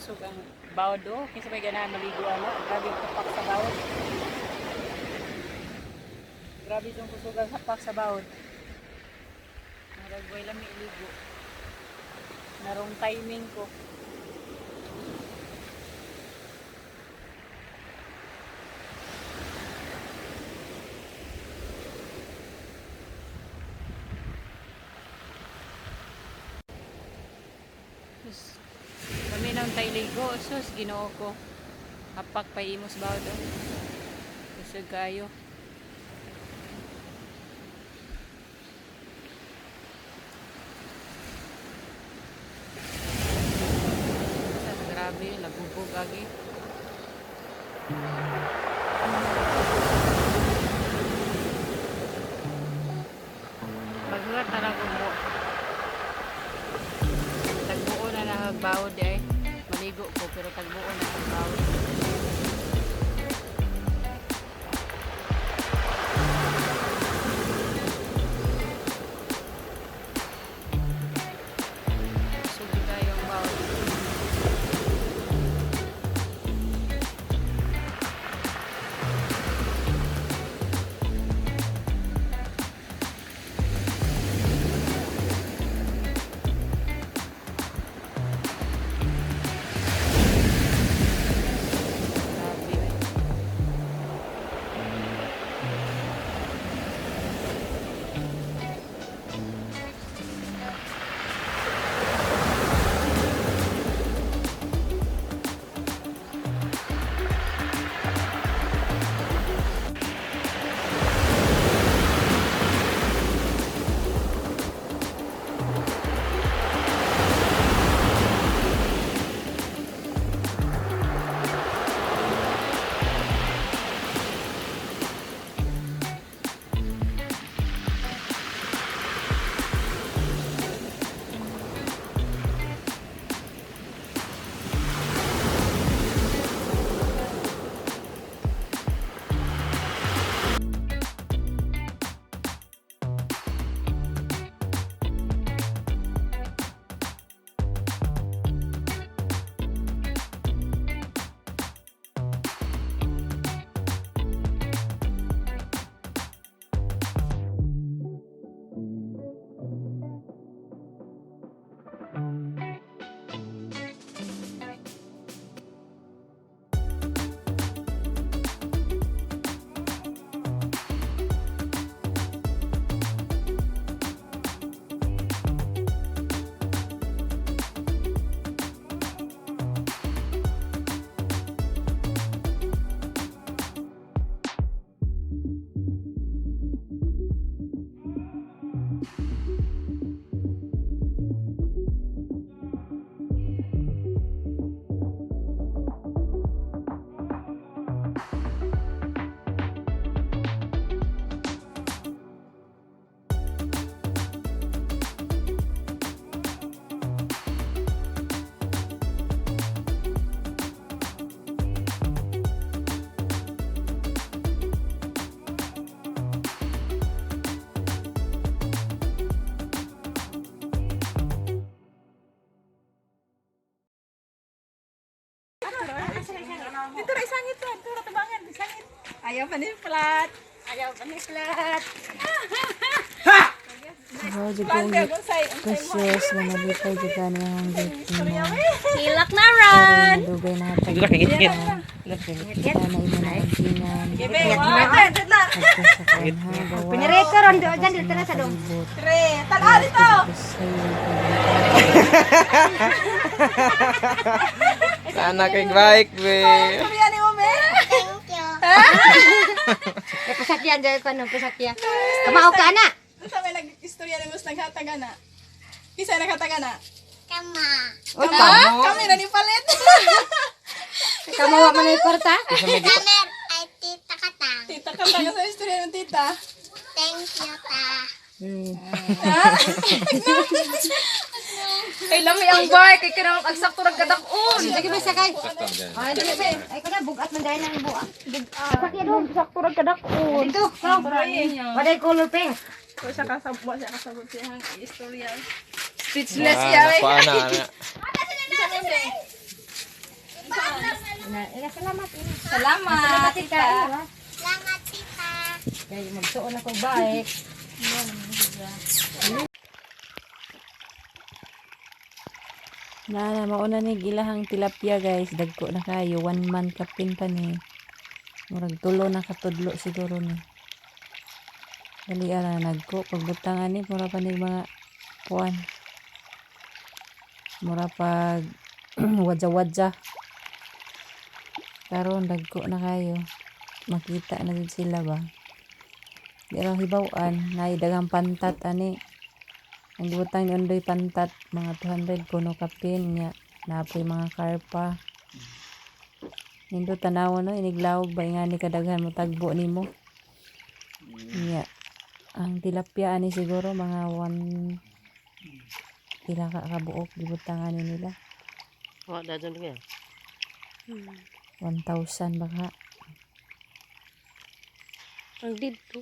Kusog ang bawod do. Kinsa may ganahan maligo ana. Grabe ang tapak sa bawod. Grabe itong kusog ang hapak sa bawod. Murag way lang may iligo. Narong timing ko. Sus, kami nang tayligo. Sus, Ginoo ko. Hapak pa imos bawod do. Kusog kayo. Grabe, lagubog agi. Paghulat na lang mo. Tagbuo na lang ang bawod eh. Maligo ko pero tagbuo na ang bawod. Sugi tayo ang bawod. Grabe. Dito ra isangit to, dito ra tabangan, isangit. Ayaw pa ni flat. Ayaw pa ni flat. Wow, jud Plan ko ba kung say unsay mo. Kustos na malipay jud ka niyang gitna. Hilak na ron! Dugay na hatag. Dito ka ngit-ngit. Kita na imo na ang ginan. Gebe, wow. Dito na. Pinirito ron doon dyan, dito na sa dong. Tre, tala dito. Sana kay bike, be. Istorya ni mo, me. Thank you. Eh, pasakyan dyan ko ano, pasakyan. Kamao ka na! Unsa may nag-istorya ni mo sa naghatag ana? Kinsa naghatag ana? Tama. Kami, kami na ni palit. Kamawa man na yung kwarta. Kamer ay tita katang. Tita ka ba sa istorya ng tita? Thank you, ta. Kay lami ang bike, kay kanang ang sakto ra kadak-on. Sige ba sakay? Ay, dili ba? Ay ko na bugat man dahil ng buat. Pasakyan doon. Sakto ra kadak-on. Dito, ikaw. Waday color pink. Wa siya kasabot, siya kasabot siyang istorya. Speechless ya. Nakuha na, ana. Ina, salamat. Ina. Salamat, tita. Salamat, tita. Kay magsuon ako bike. Na na mauna ni gilahang tilapia, guys. Dagko na kayo, 1 month kapin pa ni. Murag tulo na katudlo siguro ni. Dali ara nagko pagbutang ani mura pa ni mga kuan. Mura pag wadya-wadya. Karon dagko na kayo. Makita na jud sila ba. Pero hibaw-an nay daghang pantat ani. Ang gibutang ni Ondoy pantat mga 200 kuno kapin nya napoy mga karpa. Nindo tanaw no iniglawog ba ingani kadaghan mo tagbo nimo. Nya ang tilapia ani siguro mga 1 pila ka kabuok gibutang ani nila. Wala doon kaya. 1,000 baka. Ang dito.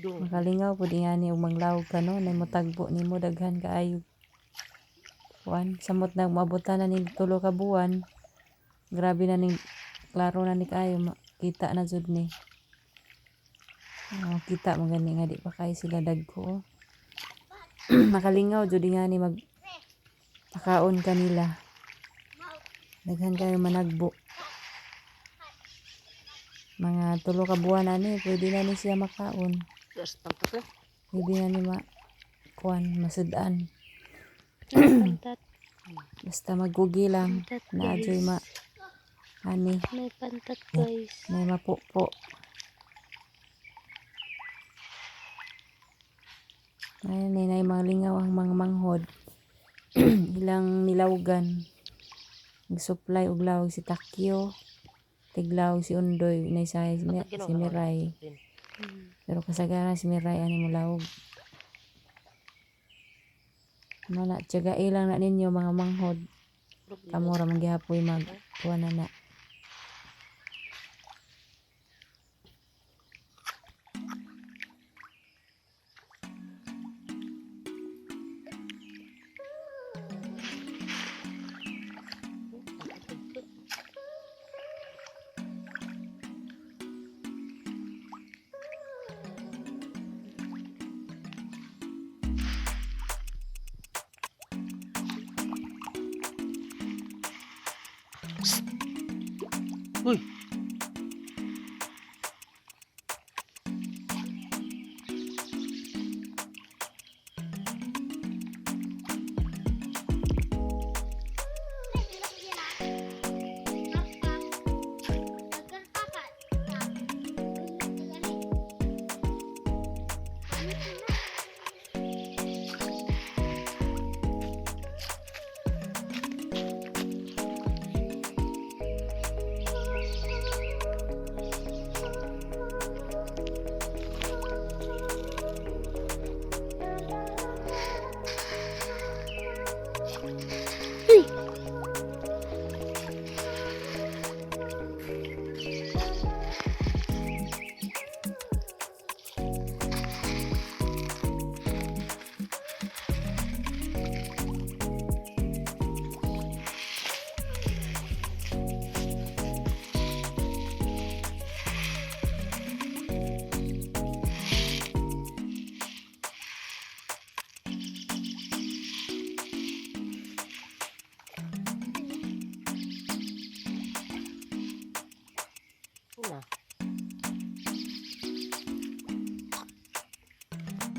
Doon. Makalingaw pud ingani og manglawog ka no nay motagbo nimo daghan kaayo. Kuan samot na mabutan na ning tulo ka buwan. Grabe na ning klaro na ni kaayo kita na jud ni. Oh, kita man gani nga di pa kay sila dagko. Oh. Makalingaw jud ingani mag pakaon kanila. Daghan kayo managbo. Mga tulo ka buwan na ni, pwede na ni siya makaon. Gas pantat eh. Pwede na ni ma kuan masud-an. Pantat. Basta maggugi lang Pantat, na adyoy ma ani May pantat, guys. may mapupo. Ayun ni nay mga lingaw ang mga manghod. Ilang nilawgan. Nag-supply og lawag si Takyo. Tiglawag si Undoy, nay sa si Miray. Pero kasagaran si Miray ani mo lawog. Mana tiyagai lang na ninyo mga manghod. Kamo ra man gihapoy mag kuan na na. Uy. Papa.